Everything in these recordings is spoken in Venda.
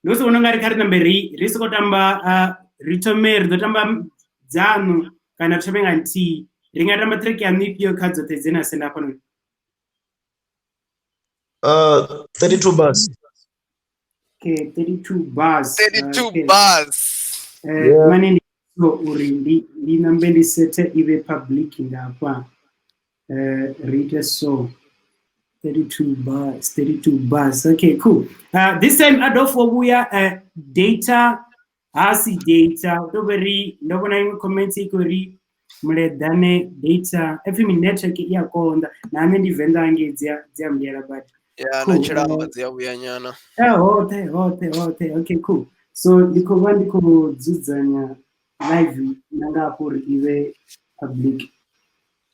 Ndi si vhona ungari kha ri nambe ri ri soko tamba ri thome ri ḓo tamba dzanu kana ri thome nga nthihi. Ri nga tamba track yaṋu ifhio kha dzoṱhe dze na senda hafhanoni? 32 bars. Okay, 32 bars. 32 Okay. bars. Yeah. Mane ndi so uri ndi nambe ndi sethe i vhe public ngafha. Ri ite so. 32 bars, 32 bars. Okay, cool. This time Adolf wo vhuya data hasi data. To vhe ri ndo vhona iṅwe comment i khou ri muleḓane data. Epfhi mi network i a konḓa. Na nṋe ndi Venḓa hangei dzi a mbuyela badi. Ya na Cool. tshilamba dzi a vhuya nyana. Hoṱhe hoṱhe hoṱhe. Okay, cool. So ndi khou vha ndi khou dzudzanya live na nga hafho uri i vhe public.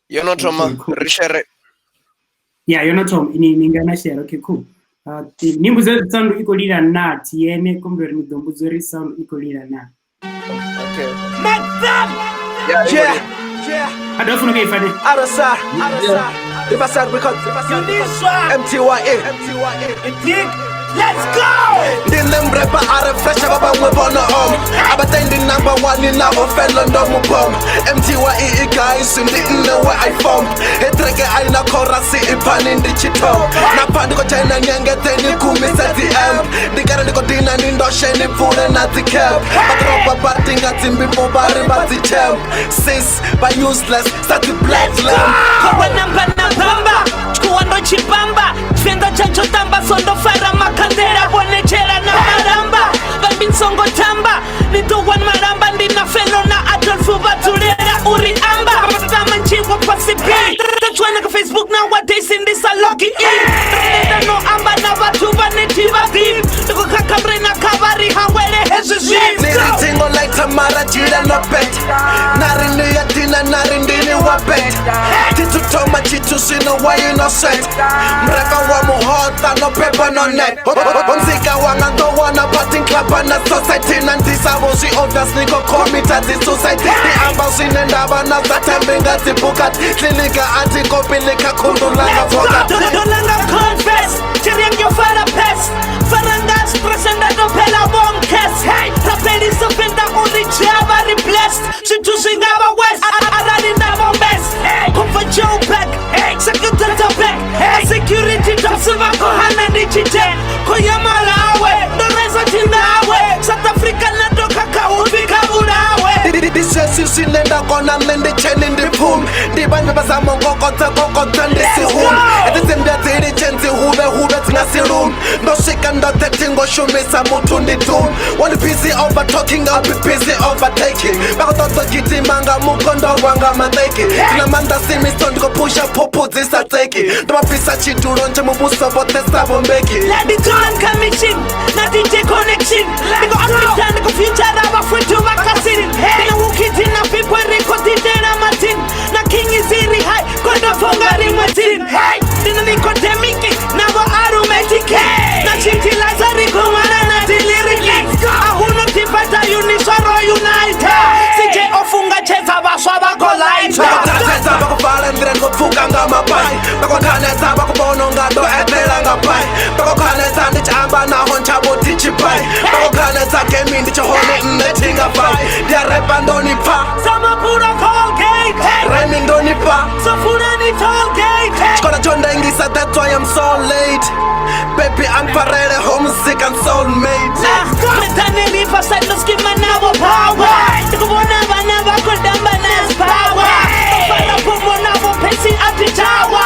Yo no thoma Okay, cool. ri share. Yeah, yo no thoma ni nga na share. Okay, cool. Ni mbudze sound i khou lila na TN kumbe uri ni ḓo mbudza uri sound i khou lila na. Okay. Madam! Yeah, i khou Yeah, lila. yeah. Adolf no ke ifane. RSR, Riverside Records, MTYA, Dig. Let's go! Ndi nṋe mrepa a re fresh vha vhaṅwe vhono oma a vha tendi number one navho felo ndo mu boma MTYE i guys ndi nṋe we I form he track a ina chorus i pfani ndi tshi thoma na pfa ndi khou dzhena nyengedzeni khumisa dzi amp ndi kale ndi khou dina ndi ndoshe ni pfule na dzi cap vha ḓoroba badi nga dzimbimbo vha ri vha dzi champ sis vha useless sa dzi black lamp. Khowa namba na bamba, tshikuwa ndo tshibamba, Tshivenḓa tsha tsho tamba so ndo fara makhanḓela vhonetshela na malamba vhambi songo tamba ni ḓo wana malamba ndi na felo na Adolf vha dzulela uri amba tama ntshiwo possibly tatswana ka Facebook na nowadays ndi sa log in ndo no amba na vhathu vhane thi vha ḓivhi ndi khou khakha mrena kha vha ri hangwele hezwi Ni ri zwithu. dzingo ḽaitha mara dzhila no bet na ri ndi ya dina na ri ndini wa bet thi thu thoma tshithu zwino wa you no sweat mrepa wa muhoṱa no beba no net nzika wanga ndo wana party club na society na ndisavho zwi obvious ni khou commita dzi suicide ndi amba zwine nda vha na dza thambi nga dzi bukat klinika a thi kopi ḽi kha khundu ḽanga pocket. Dolanga confess, Chiriang yo fara pes, Faranga stress and I phela bonkes. Hey, rapelisa fenda uri chava ri blessed. Zwithu zwi nga vha west, arali nda vha best. Hey, Comfort Joburg, hey, secretary back. Hey, security dogs vha khou hana ndi tshi dzhena. Khou ya Malawi, ndo reza Tinawe. South Africa na ndo khakha hupfi kha vhulawe. Ndi zwezwi zwine nda kona nṋe ndi tsheni ndi pfumi ndi vhanzhi vha zama u kokodza kokodza ndi si humi hedzi dzimbwa dzi litshe dzi huvhe huvhe dzi nga si lumi ndo swika ndoṱhe thingo shumisa muthu ndi dumi one busy over talking, I'll be busy overtaking vha khou ṱoḓa u gidima nga mukondo wanga maṱeki ndi na maanḓa simiso ndi khou phusha phuphu dzi sa tseki ndo vha bvisa tshidulo ntshe muvhuso vhoṱhe sa vhombeki. Ndi dzula kha mission na DJ connection ndi khou Africa ndi khou future vhafuthu vha kasini ndi na wukidzi na people ri khou ḓitela mathini na king is ri high kondo fonga riṅwe thini ndi na nicodemic na vho aromatic na chitilaza ri khou ṅwala na dzi lyric a hu no divide uniswa ro unite CJ o funga tshedza vhaswa vha khou lighter. Vha khou vha khou vala nḓila ndi khou pfuka nga mapai vha khou khanedza vha khou vhona unga ndo eḓela nga pai vha khou khanedza ndi tshi amba naho ntshavho thi tshi pai vha khou khanedza gemi ndi tshi hone nṋe thi nga fai ndi a repa ndo ni pfa Samapura Colgate remi ndo ni pfa Sofulani Tollgate tshikolo tsho ndengisa, that's why I'm so late, baby. I'm farele homesick and soulmate. Methane Riverside ndo skima navho power ndi khou vhona vhana vha khou tamba na power fara phomo navho phesi a thi tawa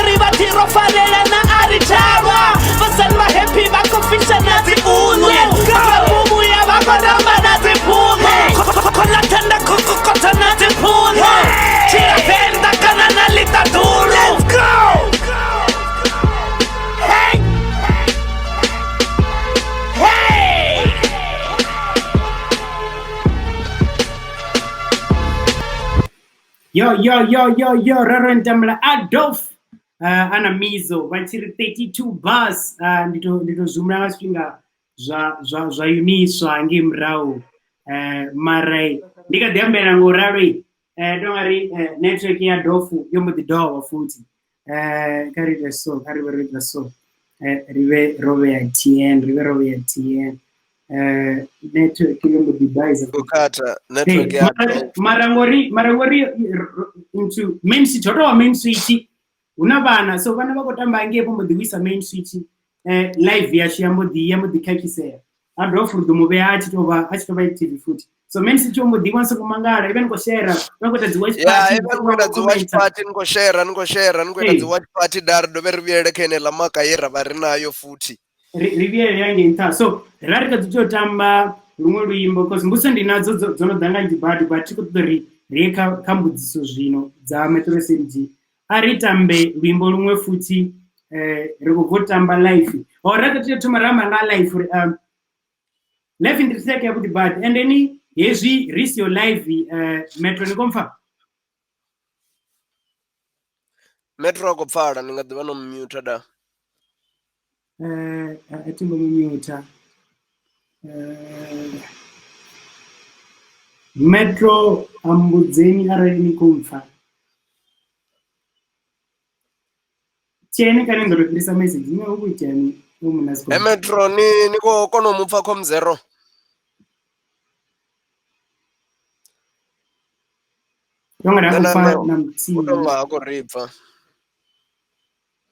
ri vha thi ro farela na a ri tawa vhasani vha happy vha khou fisha na dzi ulu vha vhuya vha khou tamba na dzi phulu khola thanda khokokotha na dzi phulu tshila venḓa kana na ḽiṱaḓulu. Let's go! Hey! Hey! Yo yo yo yo yo, raro ntambela Adolf ana Mizo vha tshi ri 32 bars. Ndi to zoomela nga zwifhinga zwa uniswa ngei murahu mara ndi kha ḓi ambela ngo ralo to nga ri network ya Adolf yo mbo ḓi dovha futhi. Kha ri ite so, kha ri vhe ro ita so, ri vhe ro vhea TN, ri vhe ro vhea TN. Network yo mbo ḓi baiza. Kukata network ya mara ngori into main switch, ho main switch huna vhana, so vhana vha khou tamba ngei vho mbo ḓi wisa main switch, live yashu ya mbo ḓi khakhisea. A dovha futhi ḓo mu vhea a tshi tou vha active futhi. So main switch yo mbo ḓi wana soko mangala, even ko share vha khou ita dzi watch party, even ko ita dzi watch party, ni khou share, ni khou ita dzi watch party, dar dovhe ri vhuyelele kha ene ḽa maka ye ra vha ri nayo futhi. Ri vhuyelele hangei nṱha. So ra ri kha ḓi tou tamba luṅwe luimbo because mbudziso ndi nadzo dzo no ḓa nga nnzhi badi, but thi khou ṱoḓa ri ye kha mbudziso zwino dza Metro SMG. A ri tambe luimbo luṅwe futhi, ri khou bva u tamba live. Or ra tea u thoma ra amba nga live uri live ndi track ya vhuḓi badi, and then hezwi ri siho live. Metro ni khou mpfa? Metro a khou pfala, ni nga ḓi vha no mute da. A thi ngo mu mute. Metro ambudzeni arali ni khou mpfa. Tshene kana ndo ri fhirisa message ine u khou itani u muna siko. Metro ni khou kona u mu pfa com zero. Tonga ra pfa na muthihi. U tonga ha khou ri pfa.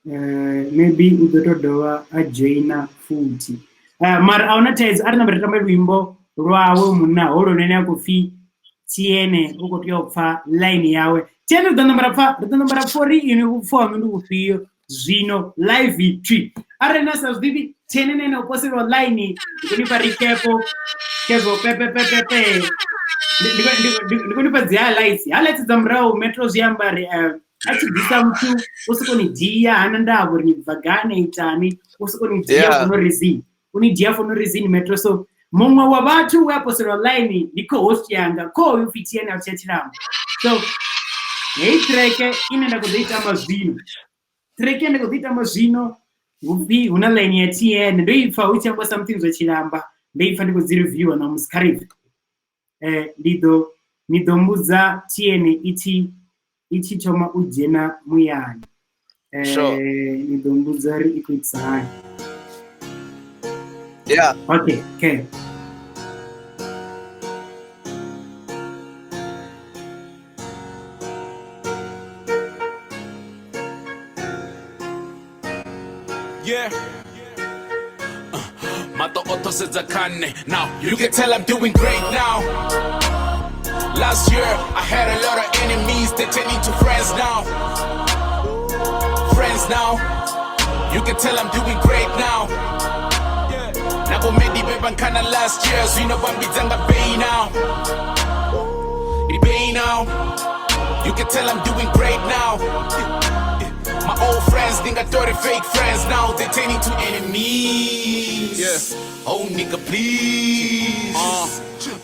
Maybe u ḓo tou dovha a joina futhi. Mara a huna thaidzo, a ri nambe ri tambe luimbo lwawe munna holo lune a khou pfi Tshiene, u khou tea u pfa line yawe. Tshiene ri ḓo namba ra pfa uri inwi vhupfo haṋu ndi vhufhio zwino live tree. Arali na sa zwi ḓivhi, Tshiene na ene u poselwa line, ndi khou ni fha recap khezwo pepepepepe. Ndi khou ni fha dzi highlights. Highlights dza murahu Metro zwi amba ri a tshi bvisa muthu u soko ni dzhia hana ndavha uri ni bva gai itani, u soko ni dzhia for no reason. U ni dzhia for no reason Metro. So muṅwe wa vhathu we a poselwa line ndi co-host yanga, co upfi Tshiene a tsha Tshilamba. So heyi track ine nda khou ḓo i tamba zwino, track ine nda khou ḓo i tamba zwino hupfi hu na line ya Tshiene, ndo i pfa hu tshi ambiwa something zwa Tshilamba, ndo i pfa ndi khou dzi reviewer na musi kha ri ni ḓo mbudza Tshiene i tshi thoma u dzhena muyani. Ni ḓo mbudza uri i khou itisa hani. Yeah. Okay. Yeah. Mato oto sedza kane. Now you can tell I'm doing great now. Last year I had a lot of enemies, they turned into friends now. Friends now. You can tell I'm doing great now. Nabo medi bebankana last year, zwino bambizanga bay now. The bay now. You can tell I'm doing great now. My old friends think I thought fake friends now, they turn into enemies. Yeah. Oh nigga, please.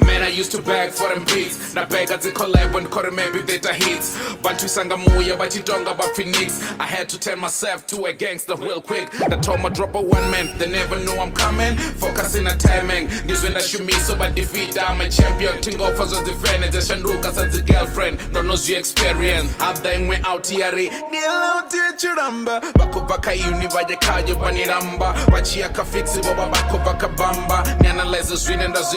Man, I used to beg for them beats. Na beg at the collab and call maybe data hits. But you sanga muya, but you don't about Phoenix. I had to turn myself to a gangster real quick. The told my drop a one man, they never know I'm coming. Focusing on timing. This when I shoot me, so by defeat, I'm a champion. Tingo for the defender, the Shanduka as the girlfriend. No knows your experience. Up then went out here. Chiramba, bako baka uni vaje kayo baniramba, bachia ka fixi baba bako baka bamba, ni analyze zwine ndazi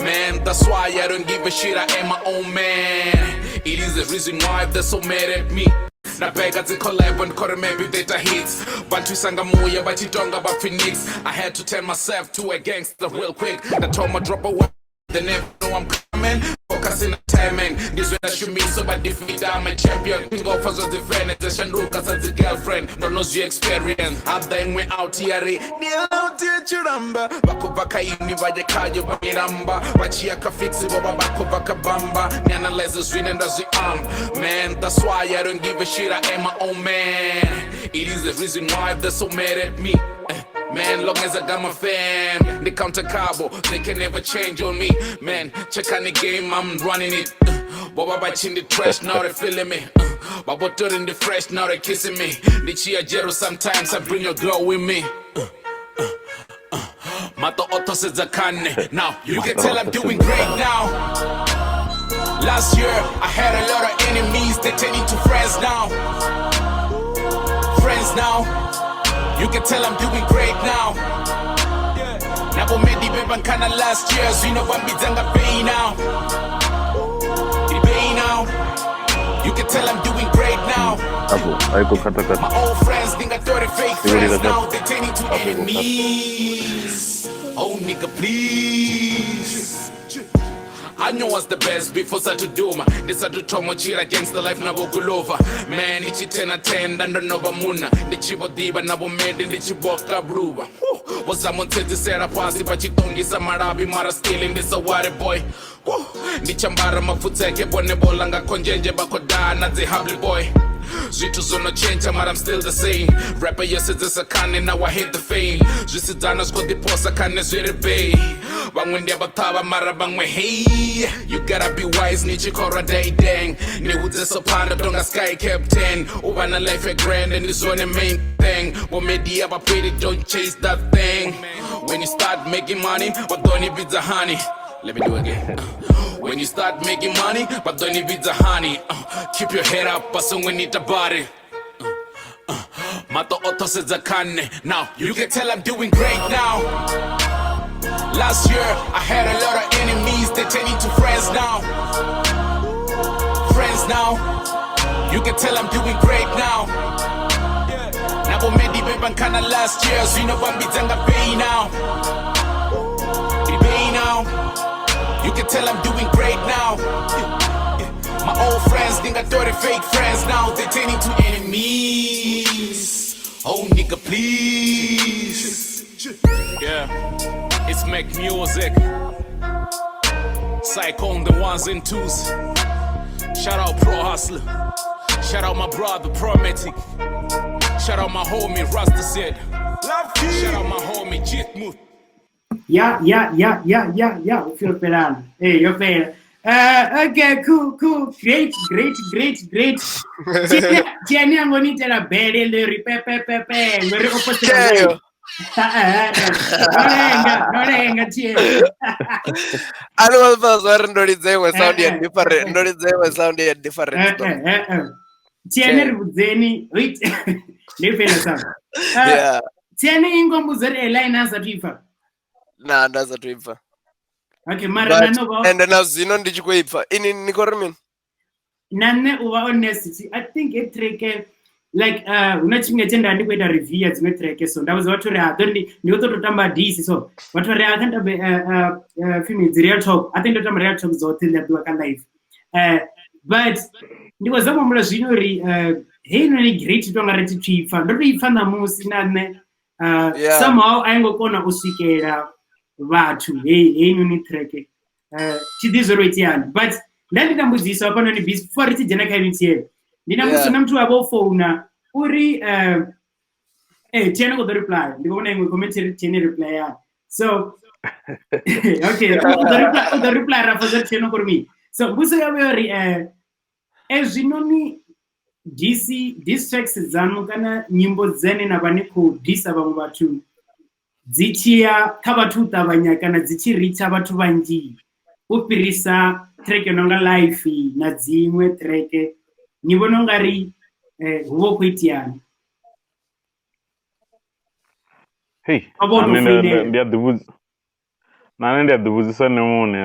man, that's why I don't give a shit, I am my own man. It is the reason why they're so mad at me. Na bega dzi collab and call maybe data hits. Bantu sanga muya bachitonga ba Phoenix. I had to turn myself to a gangster real quick. The told my drop away, they never know I'm coming. Focusing on timing. This when I shoot me, so by defeat I'm a champion. King of us defender, the Shanduka as the girlfriend. No knows your experience. Up then went out here. Chiramba, bako baka uni vaje kayo baniramba, bachia ka fixi baba bako baka bamba. Ni analyze zwine ndazi man, that's why I don't give a shit, I am my own man. It is the reason why they're so mad at me. Man, long as I got my fam, they counter cabo, they can never change on me. Man, check on the game, I'm running it. Baba batching the trash, now they feeling me. Baba turning the fresh, now they kissing me. The chia jero, sometimes I bring your girl with me. Mato oto sedza kane. Now you can tell I'm doing great now. Last year I had a lot of enemies, they turned into friends now. Friends now. You can tell I'm doing great now. Na vho Medi vhe vha nkhana last year, zwino vha mbidza nga bae now. Ndi bae now. You can tell I'm doing great now. Apo, a i khou khatha khatha. My old friends think I thought fake I khou lila friends khatha. now. They turning to Apo i khou khatha. enemies. Oh nigga, please. I knew was the best before satuduma ndisatuthoma tshila gangster life na vhokulova man itshi 10 na 10 nda ndo no vha munna ndi tshi vho ḓivha na vhomede ndi tshi vho kabuluvha vho zama u ntsedzisela fhasi vha tshi ṱongisa malabi mara still ndi sa worry boy. Woo! Ndi tshi ambara mafutseke vhone vho langa khonzhenzhe vha khou daha na dzi hubbly boy. Zwithu zwo no tshentsha mara I'm still the same. Rapper yo sedzesa khane now I hate the fame. Zwisidzana zwi khou ḓiposa khane zwi ri bei. Vhaṅwe ndi a vha ṱhavha mara vhaṅwe hey. You gotta be wise ni tshi khou rwa day dang. Ni hudzesa phanḓa tonga sky captain. U vha na life ya grand and ndi zwone main thing. Vho media vha pretty don't chase that thing. When you start making money vha ḓo ni vhidza honey. Let me do it again. When you start making money, but don't even the honey. Keep your head up, but soon we need the body. Mato oto sedza kane. Now you can tell I'm doing great now. Last year I had a lot of enemies, they turn into friends now. Friends now. You can tell I'm doing great now. Na vho Medi vhe vha nkhana last year, zwino vha mbidza nga bae now. Ndi bae now. You can tell I'm doing great now. My old friends think I thought they fake friends now. They turn into enemies. Oh nigga, please. Yeah, it's Make Music. Psycho on the ones and twos. Shout out Pro Hustler. Shout out my brother Promatic. Shout out my homie Rasta said. Shout out my homie Jitmuth. Yeah. U feel. Hey, yo feel. Okay, cool. Great. Tieni angonitela bele le ri pe pe pe pe. Ngori o postela. Keyo. No lenga Tieni. A no vha zwa ri ndo lidza iṅwe sound ya different, ndo lidza iṅwe sound ya different. Tieni ri vhudzeni. Wait. Ndi fela sound. Yeah. Tieni ingombudzo ri line asa tuifa. Na nda sa tuipfa. Okay, mara na no ba. And na zwino ndi tshi khou ipfa. Ini ni khou ri mini? Na nṋe u vha honest, I think e track like huna tshifhinga tshe nda ndi khou ita review ya dziṅwe track, so nda vhudza vhathu uri a ndi khou ṱoḓa u tamba DC, so vhathu ri a kha tambe film dzi real talk. I think ndo tamba real talk dzoṱhe nda ḓuvha kha live. But ndi khou zama u humbula zwino uri heinoni great to nga ri thi thu ipfa. Ndo to ipfa ṋamusi na nṋe somehow a i ngo kona u swikela vhathu heinoni track. Thi ḓivhi zwo ro iteani, but nda ndi na mbudziso hafhanoni before ri tshi dzhena kha MTN. Ndi na mbudziso na muthu wa vho founa uri Tieni khou ḓo reply. Ndi khou vhona iṅwe comment iri Tieni reply yani. So okay, u ḓo reply ra pfa zwa Tieni khou ri mini. So mbudziso yavho yo ri ezwinoni DC diss tracks dzaṋu kana nyimbo dzene na vha ni khou disa vhaṅwe vhathu dzi tshiya kha vhathu u ṱavhanya kana dzi tshi ritsha vhathu vhanzhi u fhirisa track yo nonga life na dziṅwe track, ni vhona ungari hu vha hu khou iteani? Hey, ndi a ḓivhudza na nṋe ndi a ḓivhudzisa nṋe muṋe,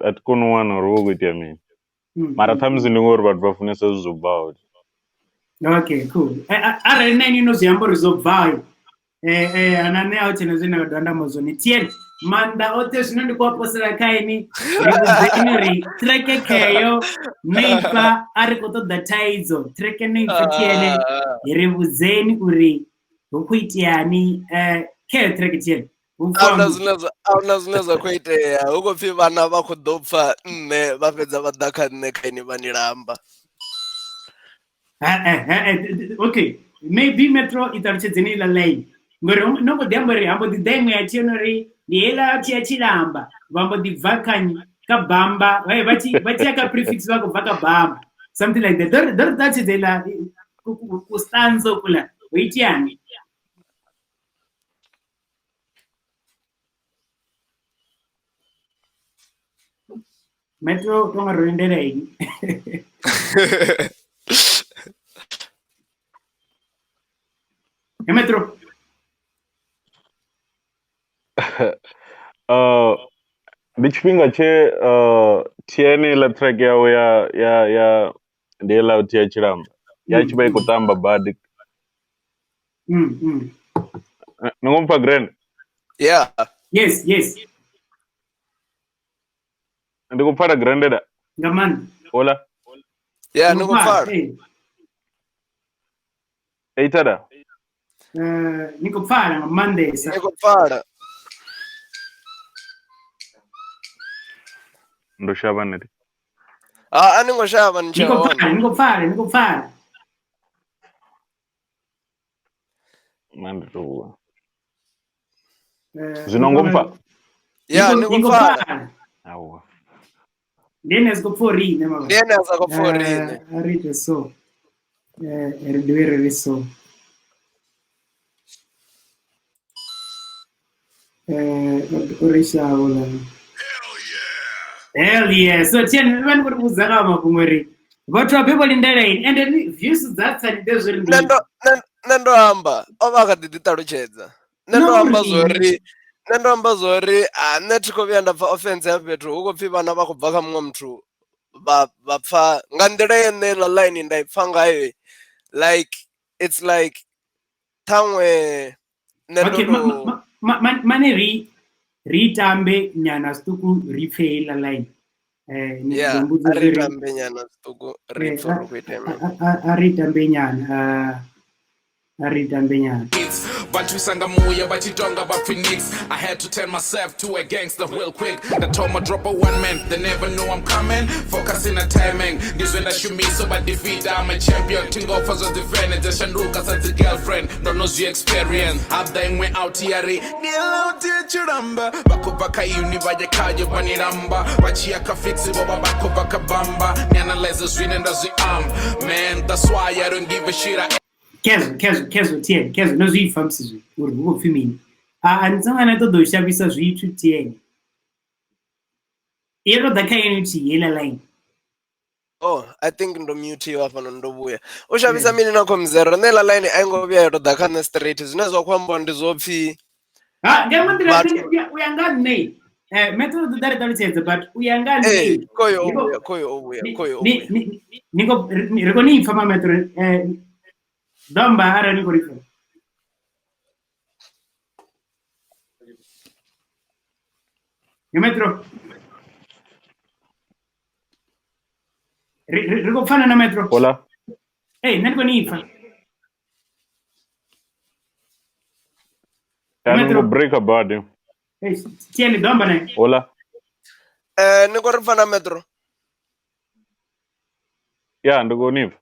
a thi koni u wana uri hu vha hu khou itea mini. Mara ṱhamusi ndi ngori vhathu vha funesa zwithu zwo bvaho. Okay, cool. Arali na ini no zwi amba uri zwo bvaho, na nṋe a hu tshena zwine nda nga dovha nda amba zwone. Tieni, maanḓa oṱhe zwino ndi khou a posela kha ini, ri vhudzeni uri track kheyo no ipfa, a ri khou ṱoḓa thaidzo. Track no ipfa Tieni, ri vhudzeni uri hu khou iteani kheyo track Tieni. Ahuna zwine zwa khou itea, hu khou pfhi vhana vha khou ḓo pfha nṋe vha fhedza vha ḓa kha nṋe kha ini vha ni lamba. Okay, maybe Metro i ṱalutshedzeni iḽa line. Ngori no mbo ḓi amba uri ha mbo ḓi ḓa iṅwe ya Tieni uri ndi heiḽa ya tshilamba, vha mbo ḓi bva kha bamba, vha tshi ya kha prefix vha khou bva kha bamba, something like that. Ḓo ri ṱalutshedza iḽa ku stanza kuḽa, ho iteani? Metro to nga ro lindela ini. Metro. Ndi tshifhinga tshe TN iḽa track yawe ya ya ya ndi heiḽa uthi ya tshilamba ya tshi vha i khou tamba badi. Ni ngo mpfa grand? Yeah. Yes, yes. Ndi khou pfala grandeda. Nga maanḓa. Ola. Yeah, ni khou pfala. Eitada. Ni khou pfala nga maanḓesa. Ni khou pfala. Ndo shavha nṋe. Ha, a ni ngo shavha ni Ni khou pfala, ni khou pfala, ni khou pfala. Nṋe ndi tou Zwino ngo mpfa? Ya, ni khou pfala. Awa. Ndi ene a si khou pfa uri ine mama. Ndi ene a sa khou pfa uri ine. A ri ite so. Ri dovhe ri ri so. O ri shavha la. Hell yeah. So Tien, vha ni khou ri vhudza nga mafhungo uri vhathu vha vho lindela ini and then views dza tsa ni ḓe zwi ri ndi. Nṋe ndo amba, o vha a kha ḓi ḓi ṱalutshedza. Nṋe ndo amba zwori nṋe ndo amba zwori a nṋe thi khou vhuya nda pfa offense ya fhethu hu khou pfhi vhana vha khou bva kha muṅwe muthu vha vha pfha nga nḓila ye nṋe heiḽa line nda i pfha ngayo like it's like ṱhaṅwe nṋe ndo Okay, tou mane ri ri tambe nyana zwiṱuku ri pfhe heiḽa line. Ni Yeah, ḓo mbudza a ri uri tambe nyana zwiṱuku ri pfhe uri hu khou itea mini. A ri tambe nyana. A ri tambe nyana. Vha thusa nga muya vha tshi tonga vha Phoenix. I had to turn myself to a gangster real quick. Nda thoma drop a one man, they never know I'm coming. Focus in a timing, ndi zwe nda shumisa vha defeat. I'm a champion, thi ngo pfa zwa dzi fene dza shanduka sa dzi girlfriend. Ndo no zwi experience. Ha ḓa iṅwe out ya ri ndi out ya tshilamba. Vha khou bva kha uni vha ye khayo vha ni lamba. Vha tshi ya kha fix vho vha vha khou bva kha bamba. Ni analyze zwine nda zwi amba. Man, that's why I don't give a shit. I Khezwo, khezwo, khezwo TN, khezwo no zwi pfa musi zwi uri hu khou pfi mini. A ni songo na ṱoḓa u shavhisa zwithu TN. I ro ḓa kha inwi thihi heiḽa line. Oh, I think ndo mutiwa hafhanoni ndo vhuya. U shavhisa mini na khomzero nṋe heiḽa line a i ngo vhuya ya tou ḓa kha nṋe straight zwine zwa khou ambiwa ndi zwo pfhi Ha, nga iṅwe nḓila u ya nga nṋe method ḓo ḓa ri ṱalutshedze but u ya nga nṋe ee khoyo o vhuya khoyo o vhuya khoyo o vhuya ni khou ri khou ni pfa ma metro domba arali ni khou ri pfa. Yo metro ri ri khou pfana na metro. Hola. Ee nṋe ndi khou ni pfa. Ya ni ngo breaker badi. Hey, Tieni ḓo amba naye. Hola. Ni khou ri pfa na metro? Ya ndi khou ni pfa.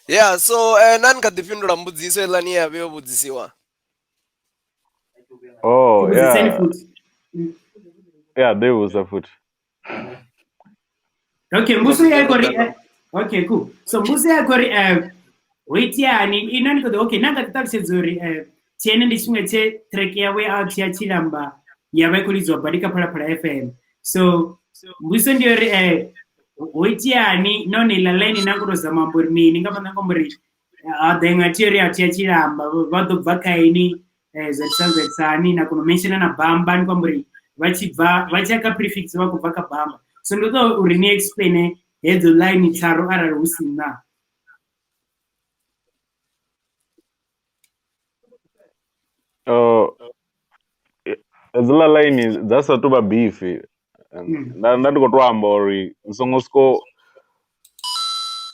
Yeah, so na ni kha ḓi fhindula mbudziso heiḽani ye ya vha yo vhudzisiwa. Oh, Vhudziseni yeah. futhi. Yeah, ḓo i vhudza futhi. Okay, mbuso ya khou ri okay, cool. So mbuso ya khou ri ho iteani ino ni khou ḓo okay, na nga ḓi ṱalutshedza uri TN ndi tshiṅwe tshe track yawe out ya tshilamba ya vha i khou lidziwa badi kha Phalaphala FM. So mbuso ndi uri ho iteani nahone iḽa line na khou tou zama amba uri mini nga maanḓa nga amba uri ha ḓa iṅwe theory ya ya tshilamba vha ḓo bva kha ini zwa tsani na kona u mention na bamba ni khou amba uri vha tshi bva vha tshi ya kha prefix vha khou bva kha bamba. So ndi ṱoḓa uri ni explain hedzo line tharu arali hu si na. Hedziḽa line dza sa tou vha bifi nda ndi khou tou amba uri ni songo soko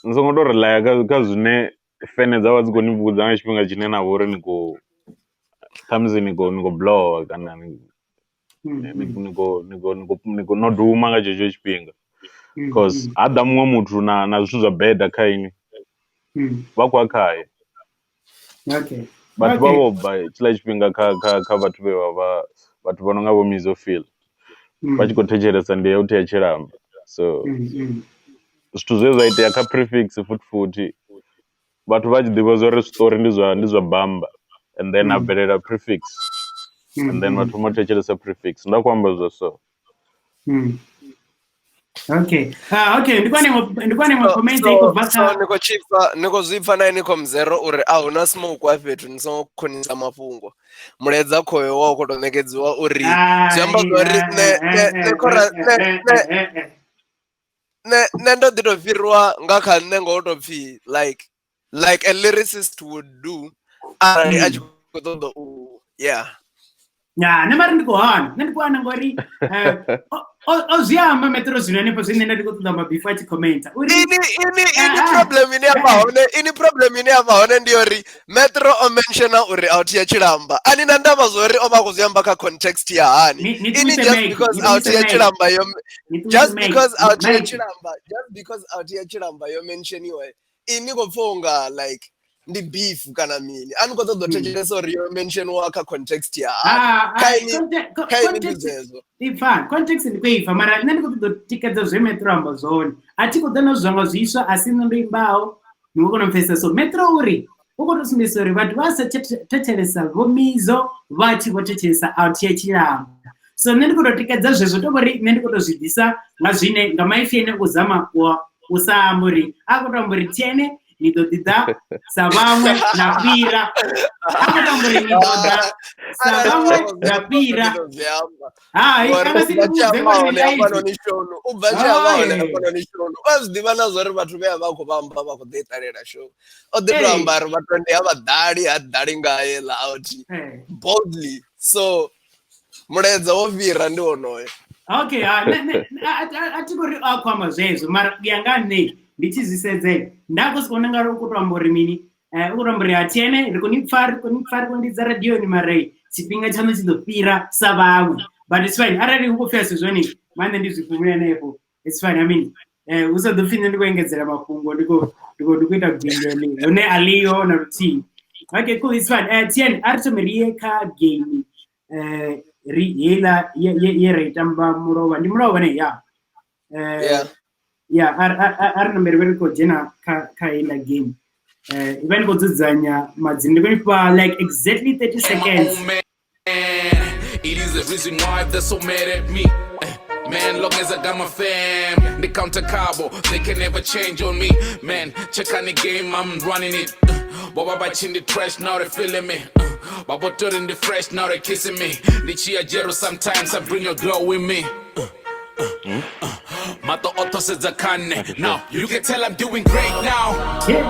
ni songo tou relaya kha zwine fene dza vha dzi khou ni vhudza nga tshifhinga tshine na vha uri ni khou ṱhamusi ni khou blowa kana ni khou no duma nga tshetsho tshifhinga. Cause ha ḓa muṅwe muthu na zwithu zwa beda kha ini vha khou ya khaye. Okay. Vhathu vha vho bva tshiḽa tshifhinga kha vhathu vhe vha vha vhathu vha no nga vho Mizophil vha tshi khou thetshelesa ndi ya u thea tshilamba. So zwithu zwe zwa itea kha prefix futhi futhi vhathu vha tshi ḓivha zwa uri zwiṱori ndi zwa bamba and then ha bvelela prefix and then vha thoma u thetshelesa prefix. Nda khou amba zwa so. Okay. Okay, ndi kwane ma comment iko bva So ni khou tshipfa, ni khou zwi pfa na ini khomzero uri a huna smoke a fhethu, ni songo khonisa mafhungo. Mulaedza khoyo wa u khou tou ṋekedziwa uri zwi amba zwori nṋe khora nṋe ndo ḓi tou fhiriwa nga kha nṋe ngo tou pfhi like a lyricist would do arali a tshi khou ṱoḓa u, yeah. Ya, nṋe mara ndi khou hana, nṋe ndi khou hana ngori o zwi amba Metro zwino hanefho zwine nṋe ndi khou ṱoḓa mabifu a tshi commenta uri Ini problem ine ya vha hone, ini problem ine ya vha hone ndi uri Metro o mentiona uri out ya Tshilamba, ani na ndavha zwa uri o vha khou zwi amba kha context ya hani. Ni Ini ṱuwise just mic, because ni out ṱuwise ya mic. Tshilamba yo Ni ṱuwise just mic, because out ya mic. Tshilamba, just because out ya Tshilamba yo mentioniwa, ini khou pfha unga like ndi beef kana mini, a ni khou ṱoḓa u thetshelesa uri yo mentioniwa kha context ya hani. Ah, Kha ini kha ini ndi context zwezwo. Ipfa context ndi khou ipfa, mara nṋe ndi khou ṱoḓa u tikedza zwe Metro amba zwone. A thi khou ḓa na zwanga zwiswa, a si nṋe ndo imbaho, ni khou kona u pfesesa. So Metro uri u khou tou sumbedzisa uri vhathu vha sa thetshelesa Vho Mizo, vha tshi vho thetshelesa out ya Tshilamba. So nṋe ndi khou tou tikedza zwezwo, to vhori nṋe ndi khou tou zwi ḓisa nga zwine nga maipfi ene u zama u sa amba uri a khou tou amba uri Tiene ni ḓo ḓi ḓa sa vhaṅwe na fhira, a khou tou amba uri ni ḓo ḓa sa vhaṅwe na fhira. Hai, Ngori a nga si u bva ni tshi vhudze amba ngori hone ndi live. hafhanoni showni, u bva tshi amba hone Hai. hafhanoni showni, u a zwi ḓivha na zwa uri vhathu vhe a vha khou vha amba vha khou ḓi ṱalela show. O ḓi to amba uri vhathu ndi ha vha ḓali, ha ḓali ngaye ḽa out boldly, so mulaedza wo fhira ndi wonoyo. Okay, ah, a thi khou ri a khou amba zwezwo, mara u ya nga nṋe ndi tshi zwi sedze nda khou sokou vhona ngari u khou tou amba uri mini, u khou tou amba uri ha Tiene ri khou ni pfa, ri khou ni pfa, ri khou ni lidza radioni, mara tshifhinga tshaṋu tshi ḓo fhira sa vhaṅwe. But it's fine, arali hu khou pfhi a si zwone, maṋe ndi zwi fhumule hanefho, it's fine. I mean, hu sa ḓo pfhi nṋe ndi khou engedzela mafhungo, ndi khou ita gwindo hune a ḽiho na luthihi. Okay, cool, it's fine. Tiene, a ri thome ri ye kha game ri heiḽa ye ra i tamba mulovha, ndi mulovha ne ya Yeah. Ya, a ri nambe ri vhe ri khou dzhena kha heiḽa game. I vha ni khou dzudzanya madzina, ndi khou ni fha like exactly 30 seconds. Oh man, it is the reason why they're so mad at me. Man, long as I got my fam, they counter cabo, they can never change on me. Man, check on the game, I'm running it. Baba in the trash, now they feeling me. Baba in the fresh, now they kissing me. The chia jero sometimes I bring a glow with me. Mato otto says now you can tell I'm doing great now. Yeah.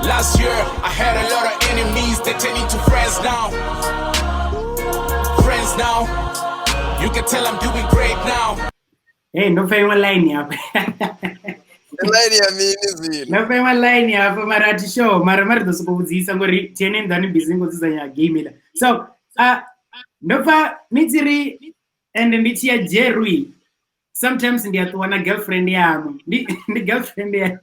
Last year I had a lot of enemies, they turn into friends now. Friends now. You can tell I'm doing great now. Hey, ndo pfa iṅwe line hafha. Ndi line ya mini zwino? Ndo pfa iṅwe line hafha, mara a thi sure, mara ri ḓo sokou vhudzisa ngori Tiene nḓani busy ngo dzudzanya game iḽa. So ndo pfa ni tshi ri ende ndi tshi ya Jerry sometimes ndi a ṱuwa na girlfriend yaṋu, ndi girlfriend ya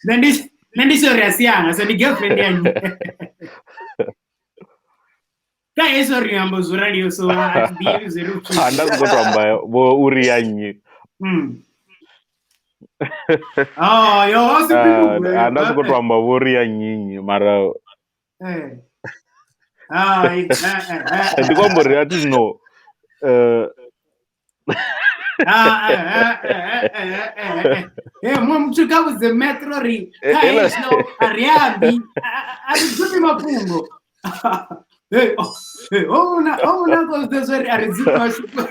nṋe ndi sure a si yanga, so ndi girlfriend ya nnyi ka hezwo ri amba zwo raliho, so a thi ḓivhi zwo ri upfi. Nda khou tou amba vho uri ya nnyi. Oh, yo, a si Ah, nda sokou tou amba vho uri ya nnyi nnyi, mara Hai, ndi khou amba uri a thi zwino Ah, muṅwe muthu kha vhudze Metro ri kha hezwo a ri ambi, a ri dzumbi mafhungo. Hey, oh, hey, oh, muna ko zwe ri a ri dzumbi mafhungo.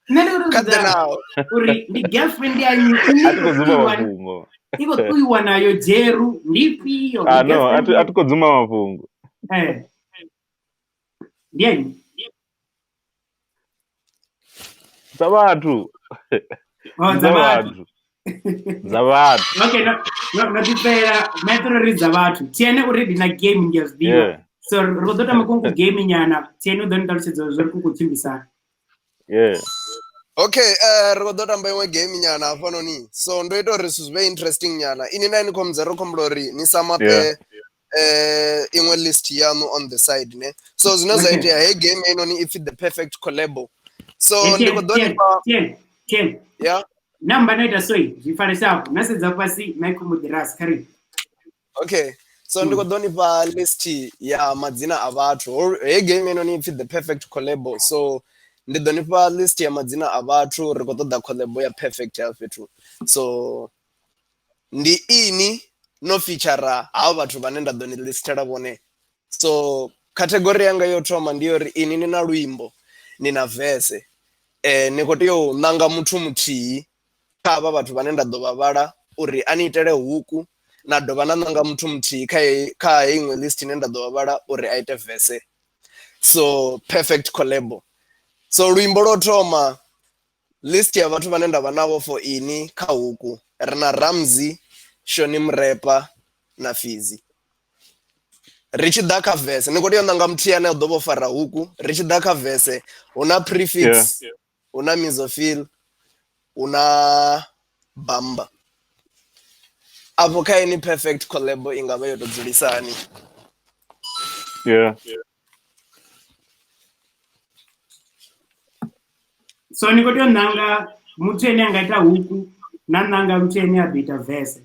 Nṋe ndi khou Kha tou ḓe naho. uri ndi girlfriend ya nnyi A thi khou dzumba mafhungo. I khou ṱuwiwa nayo Jeru ndi ifhio? Ah, no, a thi khou dzumba mafhungo. Ndi ya nnyi? Dza vhathu. Oh, Dza dza vhathu. vhathu. Dza vhathu. Okay, no ḓi fhela Metro ri dza vhathu. Tiene uri ndi na game, ndi a zwi ḓivha. So ri khou ḓo tamba kungu game nyana. Tiene u ḓo ni ṱalutshedza zwo ri khou tshimbisana. Yeah. Okay, ri khou ḓo tamba iṅwe game nyana hafhanoni. So ndo ita uri zwithu zwi vhe interesting nyana. Ini na ini khomudza ri khombula uri ni sa mape iṅwe list yaṋu on the side, ne. So zwine zwa itea hey game heinoni ipfi the perfect collabo. So ndi khou ḓo ni fha Tiene, Tiene. Yeah. Namba no ita soi, zwi farisa hapo. Na sedza fhasi mic mbo ḓi rasi kha ri. Okay. So ndi khou ḓo ni fha list ya madzina a vhathu. Heyi game ino ni pfhi the perfect collabo, so ndi ḓo ni fha list ya madzina a vhathu, ri khou ṱoḓa collabo ya perfect ya fhethu. So ndi ini no feature havho vhathu vhane nda ḓo ni listela vhone. So category yanga yo thoma ndi uri ini ni na luimbo, ni na verse, ni khou tea u ṋanga muthu muthihi kha havha vhathu vhane nda ḓo vha vhala uri a ni itele huku, na dovha na ṋanga muthu muthihi kha kha heyi iṅwe list ine nda ḓo vha vhala uri a ite verse. So perfect collabo. So luimbo lwo thoma, list ya vhathu vhane nda vha navho for ini kha huku, ri na Ramsey, Shoni Mrepa na Fizzy. Ri tshi ḓa kha verse, ni khou tea u ṋanga muthihi ane a ḓo vha o fara huku. Ri tshi ḓa kha verse, hu na Prefix, hu na Mizofil, hu na Bamba. Afho kha ini perfect collabo i nga vha yo to dzulisani. Yeah. So ni khou tea u ṋanga muthu ane a nga ita huku na ṋanga muthu ane a ḓo ita verse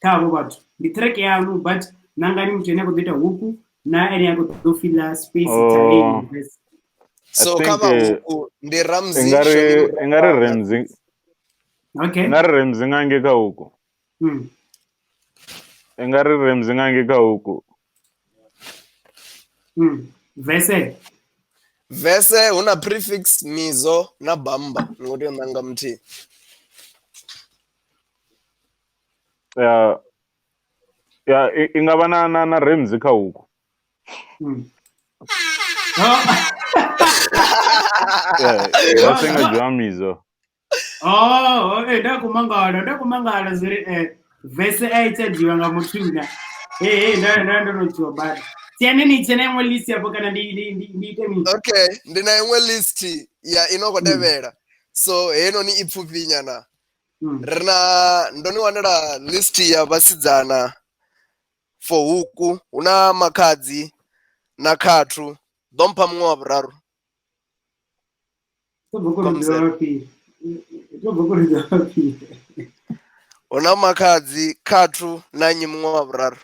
kha havho vhathu. Ndi track yanu, but nangani muthu ane a khou ḓo ita huku na ane a khou ḓo fila space tsha heyi verse. So kha vha huku ndi Ramsey, ingari Ramsey. Okay. Ingari Ramsey nga nge kha huku. Ingari Ramsey nga nge kha huku. Verse. Verse hu na Prefix, Mizo na Bamba. Ni khou tea u ṋanga muthihi. Ya, ya i nga vha na Ramsey kha huku. Yeah, verse nga dzhiwa Mizo. Oh, ndakumangala zuri verse a ita dzhiwa nga muthu na. Nda ndo no dzhiwa bada. Tiani ni tsena iṅwe list yapo kana ndi ite mini? Okay, ndi na iṅwe list ya ino khou tevhela. So heinoni i pfufhi nyana. Ri na, ndo ni wanela list ya vhasidzana for huku, hu na Makhadzi na Khathu. Ḓo mpha muṅwe wa vhuraru. Hu na Makhadzi, Khathu na nnyi muṅwe wa vhuraru?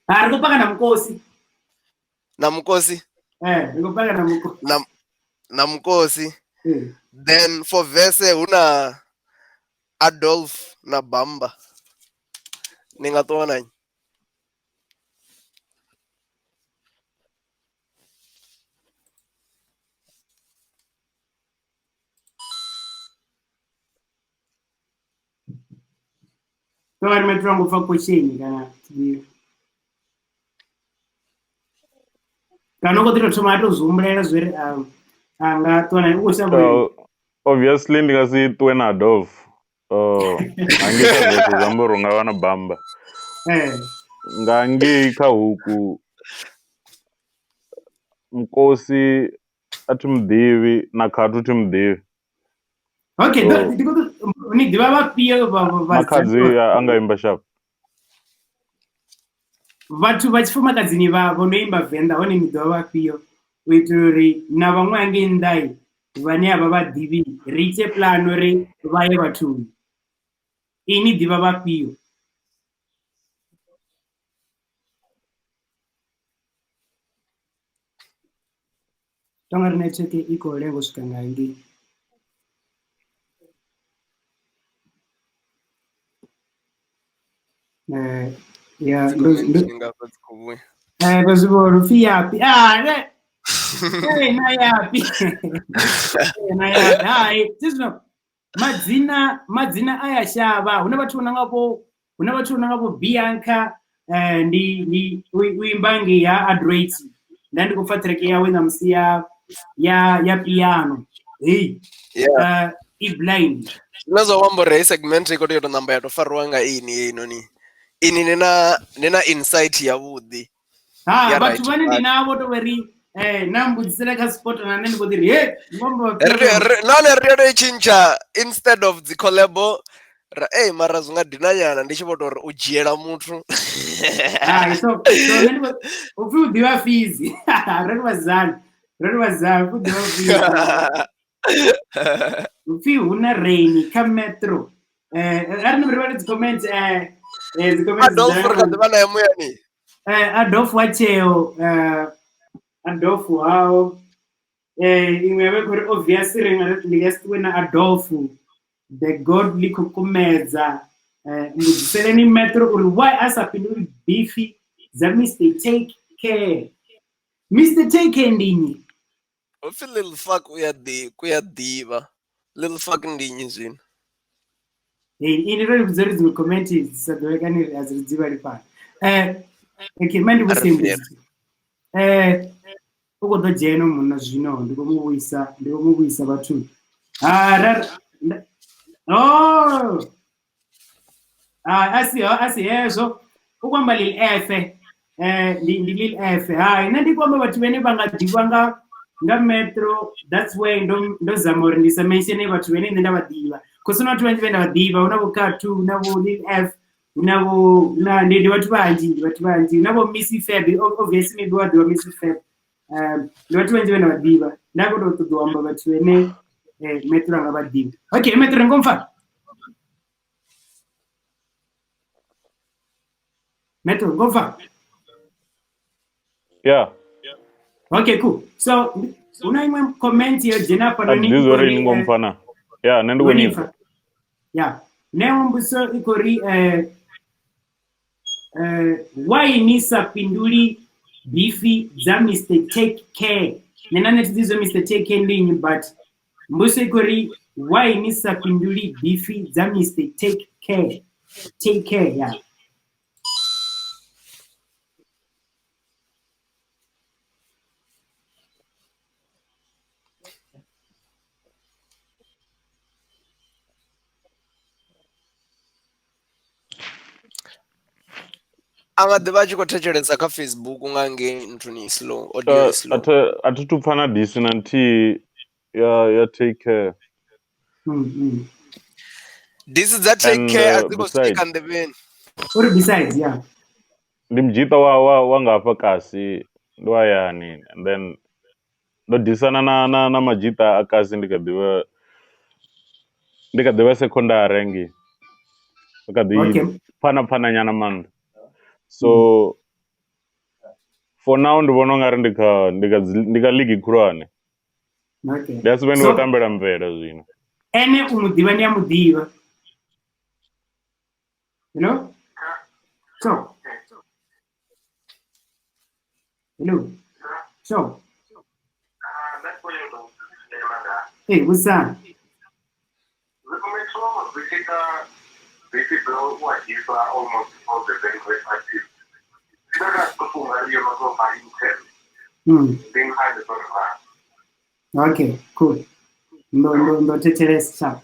Ha, ri khou paka na Mukosi. Na Mukosi? Ri khou paka na Mukosi. Na Mukosi. Then for verse hu na Adolf na Bamba. Ni nga ṱuwa na nnyi? Tori metro ngo pfa question kana tibiri. Kana ngo ḓi thoma to zwi humbulela zwori anga ṱuwa na u shambo. Obviously ndi nga si ṱuwe na Adolf. Hangei kha verse zwi amba uri hu nga vha na Bamba. Nga ngei kha huku Mukosi a thi muḓivhi na Khathu thi muḓivhi. Okay, ni ḓivha vhafhio vha Makhadzi a nga imba sharp. Vhathu vha tshifumakadzini vha vho no imba Venḓa hone ni ḓivha vhafhio u itela uri na vhaṅwe hangei nnḓa vhane a vha vha ḓivhi ri ite plan uri vha ye vhathuni. Ini ḓivha vhafhio? Tonga ri network i khou lenga u swika nga ngei. Ya ndo zwi vhona upfi yapi. Na yapi. Na yapi. Hai, zwino madzina a ya shavha. Huna vhathu vho nga vho, huna vhathu vho nga vho Bianca, ndi u imba ngei ha Adroit. Nda ndi khou pfa track yawe ṋamusi ya piano. Hey. I blind. Zwine zwa amba uri heyi segment i khou tea u tou namba ya tou fariwa nga ini heinoni. Ini ni na insight yavhuḓi. Ha, vhathu vhane ndi navho to vhori na mbudzisela kha sport na nṋe ndi khou ḓi ri he ngombo. Nahone ri tea u tshintsha instead of dzi collabo ra mara zwi nga dina nyana ndi tshi vho tou ri u dzhiela muthu. Hai, so nṋe ndi u pfi u ḓivha Fizzy. Ro ri vhasidzana, u ḓivha Fizzy. U pfi hu na rain kha metro. A ri vhale dzi comments, dzi comments. Adolf ri kha ḓi vha naye muyani. Adolf Wacheo, Adolf hao. Iṅwe ya vha khou ri obviously ri nga si ṱuwe na Adolf the god ḽi khou kumedza. Mbudziseleni Metro uri why a sa fhinduli bifi dza Mr Take Care. Mr Take Care ndi nnyi? Hupfi Lil Fuck u ya ḓivha. Lil Fuck ndi nnyi zwino? Hey, ini ro vhudza uri dziṅwe comment dzi sa ḓowekani a dzi ri dzivhali fhano. Okay, mandi vhuse mbudziso. U khou ḓo dzhena munna zwino, ndi khou mu vhuisa vhathu. Oh! Asi hezwo. U khou amba Lil F. Ndi Lil F. Hai, nṋe ndi khou amba vhathu vhane vha nga ḓivha nga Metro. That's why ndo zama uri ndi sa mention vhathu vhane nṋe nda vha ḓivha. Cause huna vhathu vhanzhi vhane nda vha ḓivha, huna vho Kathu, huna vho Lil F, huna vho ndi vhathu vhanzhi, huna vho Missy Fab, obviously maybe wa ḓivha Missy Fab. Ndi vhathu vhanzhi vhane vha ḓivha. Nda khou tou ṱoḓa u amba vhathu vhane Metro anga vha ḓivha. Okay, Metro ngo mpfa. Metro ngo mpfa. Yeah. Okay, cool. So una iṅwe comment yo dzhena hafhanoni. Ndi zwo ri ngo mpfa na. Yeah, nṋe ndi khou ni pfa. Yeah. Nṋe mbudziso i khou ri why ni sa fhinduli bifi dza Mr Take Care? Nṋe na nṋe thi ḓivhi zwa Mr Take Care ndi nnyi, but mbudziso i khou ri why ni sa fhinduli bifi dza Mr Take Care? Take Care, yeah. A nga ḓivha a tshi khou thetshelesa kha Facebook nga ngei nthuni slow, audio slow. A thi thu pfa na disi na nthihi ya Take Care. Disi dza Take Care a dzi khou swika nḓevheni. Uri besides, yeah. Ndi mudzhita wa nga hafha kasi, ndi wa hayani, and then ndo disana na madzhita a kasi ndi kha ḓivha secondary ngei. Ndo kha ḓi pfana nyana maanḓa. So for now ndi vhona ungari ndi kha league khulwane. Okay. Ndi a si vhe ndi khou tambela mvela zwino. Ene u muḓivha ni a muḓivha. Hello? So. Hello. So. Hey, what's up? Okay, cool. Ndo thetshelesa.